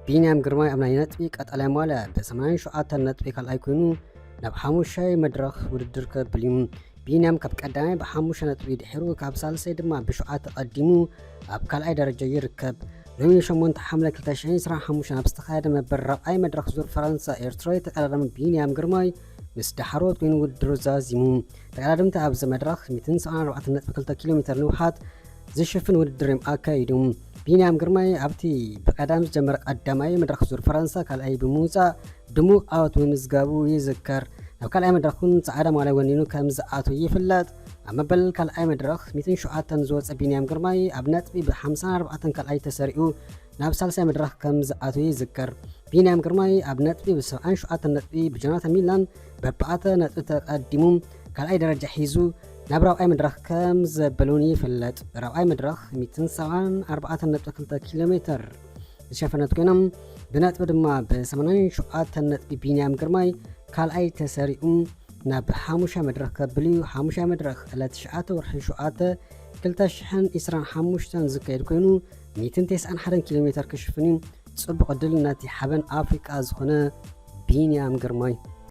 ቢንያም ግርማይ ኣብ ናይ ነጥቢ ቀጠልያ ማልያ ብ ሰማንያን ሸውዓተን ነጥቢ ካልኣይ ኮይኑ ናብ ሓሙሻይ መድረኽ ውድድር ከብል እዩ። ቢንያም ካብ ቀዳማይ ብሓሙሽተ ነጥቢ ድሒሩ ካብ ሳልሳይ ድማ ብሸውዓተ ቀዲሙ ኣብ ካልኣይ ደረጃ ይርከብ። ሎሚ ሸሞንተ ሓምለ ክልተ ሽሕን ዕስራን ሓሙሽተን ኣብ ዝተኻየደ መበል ራብዓይ መድረኽ ዙር ፈረንሳ ኤርትራዊ ተቐዳዳሚ ቢንያም ግርማይ ምስ ዳሕሮት ኮይኑ ውድድሩ ዛዚሙ። ተቐዳደምቲ ኣብዚ መድረኽ ሚእትን ሰብዓን ኣርባዕተን ነጥቢ ክልተ ኪሎ ሜተር ንውሓት ዝሽፍን ውድድር እዮም ኣካይዶም። ቢንያም ግርማይ ኣብቲ ብቐዳም ዝጀመረ ቀዳማይ መድረኽ ዙር ፈረንሳ ካልኣይ ብምውፃእ ድሙቕ ዓወት ምምዝጋቡ ይዝከር። ናብ ካልኣይ መድረኽ እውን ፃዕዳ ማልያ ወኒኑ ከም ዝኣቱ ይፍለጥ። ኣብ መበል ካልኣይ መድረኽ ሚእትን ሸውዓተን ዝወፀ ቢንያም ግርማይ ኣብ ነጥቢ ብ ሓምሳን ኣርባዕተን ካልኣይ ተሰሪዑ ናብ ሳልሳይ መድረኽ ከም ዝኣቱ ይዝከር። ቢንያም ግርማይ ኣብ ነጥቢ ብ ሰብዓን ሸውዓተን ነጥቢ ብጆናታን ሚላን በብኣተ ነጥቢ ተቐዲሙ ካልኣይ ደረጃ ሒዙ ናብ ራብዓይ መድረኽ ከም ዘበል እውን ይፍለጥ። ራብዓይ መድረኽ ሚእትን ሰብዓን ኣርባዕተን ነጥቢ ክልተ ኪሎ ሜተር ዝሸፈነት ኮይኖም ብነጥቢ ድማ ብ ሰማንያን ሸውዓተን ነጥቢ ቢንያም ግርማይ ካልኣይ ተሰሪዑ ናብ ሓሙሻይ መድረኽ ከብል እዩ። ሓሙሻይ መድረኽ ዕለት ትሽዓተ ወርሒ ሸውዓተ ክልተ ሽሕን ዕስራን ሓሙሽተን ዝካየድ ኮይኑ ሚእትን ተስዓን ሓደን ኪሎ ሜተር ክሽፍን እዩ። ጽቡቕ ዕድል ነቲ ሓበን ኣፍሪቃ ዝኾነ ቢንያም ግርማይ።